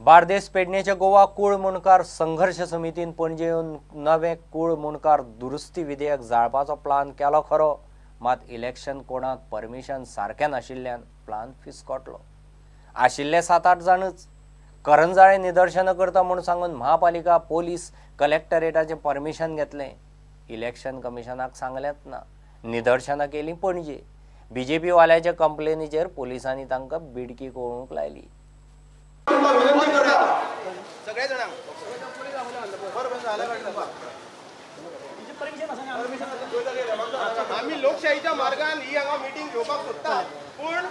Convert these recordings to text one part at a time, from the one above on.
बार्देस पेडणेच्या गोवा कूळ मुंडकार संघर्ष समितीन पणजे येवन नवे कूळ मुंडकार दुरुस्ती विधेयक जाळपाचो प्लान केलो खरो, मात इलेक्शन कोणाक परमिशन सारकें नाशिल्ल्यान प्लान फिसकटलो। आशिल्ले 7-8 जाणच करंजाळे निदर्शनां करता म्हूण सांगून महापालिका पोलीस कलेक्टरेटाचें परमिशन घेतलें। इलेक्शन कमिशनाक सांगलेंच ना। निदर्शनां केलीं पणजे। बीजेपी वाल्याच्या कंप्लेनीचेर पोलिसांनी तांकां बिडकी कळोवंक लायली। आमी लोकशाहीच्या मार्गान ही हांगा मिटींग घेवपाक सोदता, पूण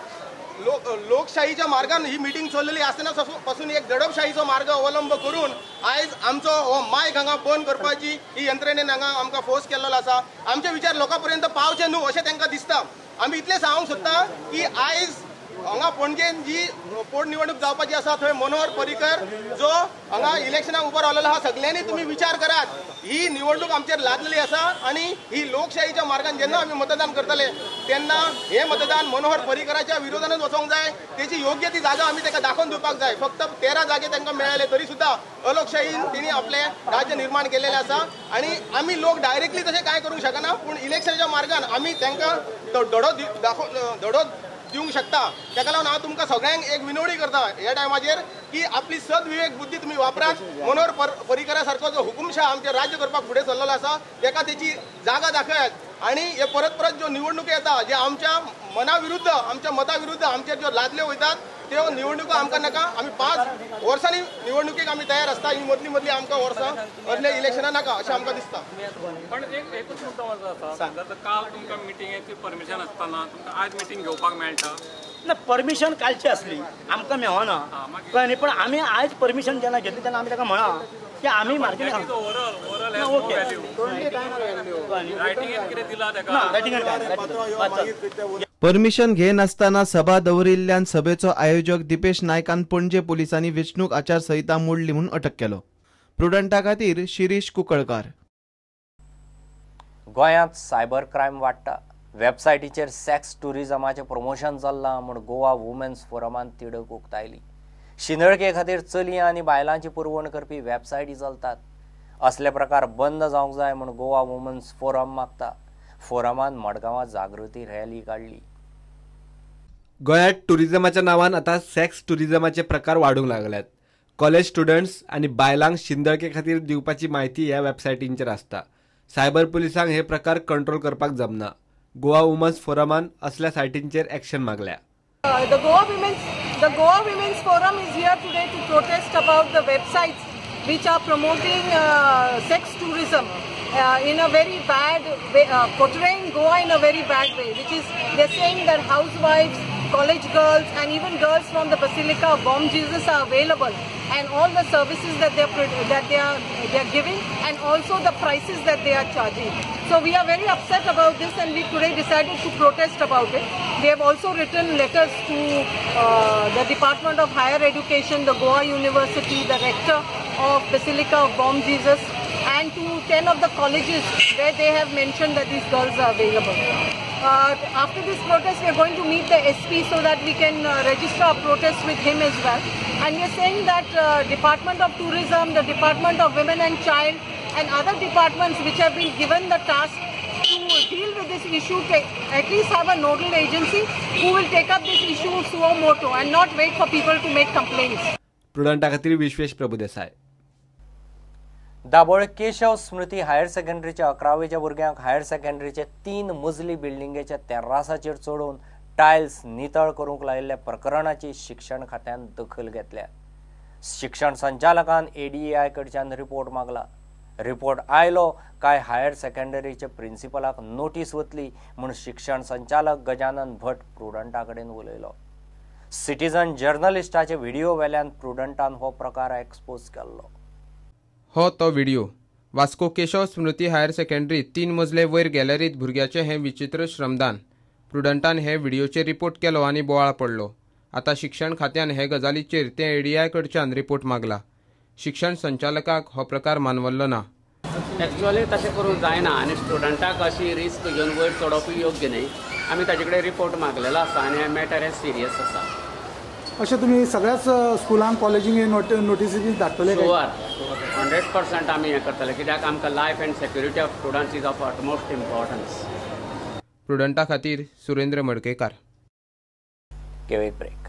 लोकशाहीच्या मार्गान ही मिटींग चल्लेली आसतना पासून एक दडपशाहीचो मार्ग अवलंब करून आयज आमचो हो मायक हांगा बंद करपाची ही यंत्रणेन हांगा आमकां फोर्स केल्लो आसा। आमचे विचार लोकां पर्यंत पावचे न्हू अशें तांकां दिसता। आमी इतलें सांगूंक सोदता की आयज हांगा पणजेन जी पोटनिवडणूक जावपाची आसा थंय मनोहर पर्रीकर जो हांगा इलेक्शनाक उबो रावलेलो आसा, सगळ्यांनी तुमी विचार करात। ही निवडणूक आमचेर लादलेली आसा आनी ही लोकशाहीच्या मार्गान जेन्ना आमी मतदान करतले तेन्ना हें मतदान मनोहर पर्रीकराच्या विरोधानच वचोंक जाय। तेची योग्य ती जागा आमी ताका दाखोवन दिवपाक जाय। फक्त 13 जागे तांकां मेळ्ळे तरी सुद्दां अलोकशाहीन तेणी आपलें राज्य निर्माण केलेलें आसा आनी आमी लोक डायरेक्टली तशें कांय करूंक शकना, पूण इलेक्शनाच्या मार्गान आमी तांकां धडो धडो दिवंक शकता। ताका लागून हांव तुमकां सगळ्यांक एक विनवणी करता ह्या टायमाचेर की आपली सदविवेक बुद्धी तुमी वापरात। मनोहर पर्रीकरा सारको जो हुकुमशाह आमचें राज्य करपाक फुडें सरलेलो आसा ताका तेची जागा दाखयात आनी हे परत परत ज्यो निवडणुको येता जे आमच्या मना विरुद्ध आमच्या मता विरुद्ध आमचेर ज्यो लादल्यो वयतात त्यो निवडणुको आमकां नाका। आमी 5 वर्सांनी निवडणुकेक आमी तयार आसता, ही मदली मदली आमकां वर्सां असले इलेक्शनां नाका अशें आमकां दिसता। पण एकूच मुद्दो आसा, काल तुमकां मिटिंगेची परमिशन आसतना तुमकां आज मिटींग घेवपाक मेळटा ना? परमिशन कालची आसली आमकां मेळना, कळ्ळें न्ही? पण आमी आयज परमिशन जेन्ना घेतली तेन्ना आमी ताका म्हळां की आमी मार्केट परमिशन घेनासतना सभा दवरिल्ल्यान सभेचो आयोजक दीपेश नायकान पणजे पोलिसांनी वेंचणूक आचारसंहिता मोडली म्हूण अटक केलो। प्रुडंटा खातीर शिरीष कुंकळकार। गोंयांत सायबर क्रायम वाडटा, वेबसायटीचेर सेक्स टुरिजमाचें प्रमोशन चल्लां म्हूण गोवा वुमेन्स फोरमान तिडक उक्तायली। शिंदळके खातीर चलयां आनी बायलांची पुरवण करपी वेबसायटी चलतात। असले प्रकार बंद जावंक जाय म्हूण गोवा वुमेन्स फोरम मागता। फोरमान मडगांवां जागृती रॅली काडली। गोंयांत टुरिजमाच्या नांवान आतां सेक्स टुरिजमाचे प्रकार वाडूंक लागल्यात। कॉलेज स्टुडंट्स आनी बायलांक शिंदळके खातीर दिवपाची म्हायती ह्या वेबसायटींचेर आसता। सायबर पुलिसांक हे प्रकार कंट्रोल करपाक जमना। गोवा वुमन्स फोरमान असल्या सायटींचेर एक्शन मागल्या। The Goa Women's Forum is here today to protest about the websites which are promoting sex tourism in a very bad way, portraying Goa in a very bad way, which is they're saying that housewives, college girls and even girls from the Basilica of Bom Jesus are available, and all the services that they are giving and also the prices that they are charging. So we are very upset about this and we today decided to protest about it. We have also written letters to the Department of Higher Education, the Goa University, the rector of Basilica of Bom Jesus, and to 10 of the colleges where they have mentioned that these girls are available. After this protest, we are going to meet the SP so that we can register our protest with him as well. And we are saying that Department of Tourism, the Department of Women and Child and other departments which have been given the task to deal with this issue, at least have a nodal agency who will take up this issue suo moto and not wait for people to make complaints. प्रुडंटा खातीर विश्वेश प्रभुदेसाय। दाबोळे केशव स्मृती higher सेकंडरीच्या 11वेच्या भुरग्यांक higher सेकंडरीचे 3 मजली बिल्डिंगेच्या तेर्रासाचेर चडोवन tiles नितळ करूंक लायिल्ल्या प्रकरणाची शिक्षण खात्यान दखल घेतल्या। शिक्षण संचालकान एडीआय कडच्यान रिपोर्ट मागला। रिपोर्ट आयलो काय हायर सेकंडरीचे प्रिन्सिपलाक नोटीस वतली म्हूण शिक्षण संचालक गजानन भट प्रुडंटा कडेन उलयलो। सिटीजन जर्नलिस्टाचे व्हिडिओ वेल्यान प्रुडंटान हो प्रकार एक्सपोज केल्लो। हो तो video. Vasco Keshav Smriti higher secondary 3 मजले वयर गॅलरीत भुरग्याचें हें विचित्र श्रमदान। प्रुडंटान हे व्हिडियोचेर रिपोर्ट केलो आनी बोवाळ पडलो। आतां शिक्षण खात्यान हे गजालीचेर ते एडीआय कडच्यान रिपोर्ट मागला। शिक्षण संचालकाक हो प्रकार मानवल्लो ना। एक्चुअली तशें करूंक जायना आनी स्टुडंटाक अशी रिस्क घेवन वयर चडोवपी योग्य न्ही। आमी ताजे कडेन रिपोर्ट मागलेलो आसा आनी हें मॅटर हें सिरियस आसा। अशें तुमी सगळ्याच स्कुलांक कॉलेजींक नोटिसी धाडटले? शुअर, 100% आमी हें करतले, कित्याक आमकां life and security of students is of utmost importance. प्रुडंटा खातीर सुरेंद्र मडकेकार. घेवया एक ब्रेक.